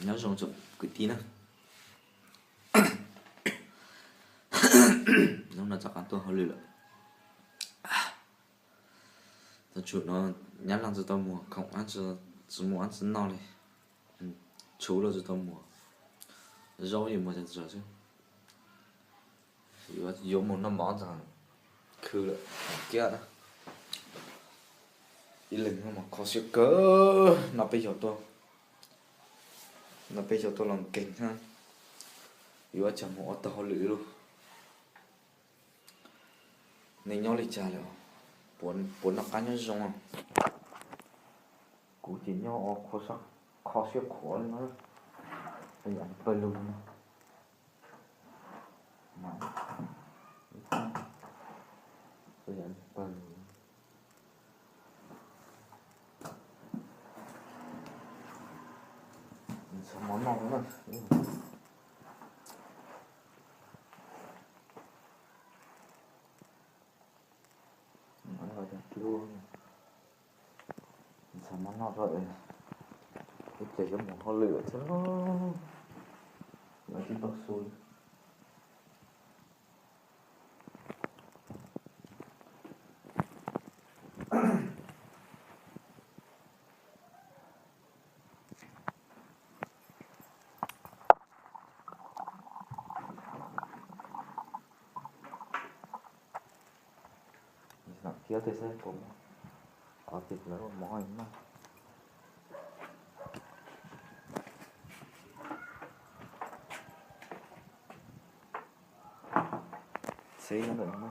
Nyob zoo tsoom kwv tij na. Hnub no rov qab tuaj hauj lwm lawm. Tau tsum no nyab laaj tsi tau muag, khoom tsi muaj dab tsi noj li, tshub los tsi tau muag, zaub yeej muag tag zog xwb. Yuav mus noj mov ntxeev khw lawm kiag na. Ib leeg mas kho siab kawg, no peb xyaum tuaj, no peb xyaum tuaj los nkeeg hab, yuav tsam mus ua tau hauj lwm lauj. Nej nyob li cas lawm? Puas noj qab nyob zoo? Kuv ces nyob ua kho siab khuav li no, yam pawg lug no. Yam pawg lug. Ntxhov mov noj na. Ntxhov mov noj tso es ib pliag yuav mus hauj lwm thiab, yuav tsis tau su li. Thiab tej xwb, qhov twg lawv mov noj. Xeb nyob ntawm no.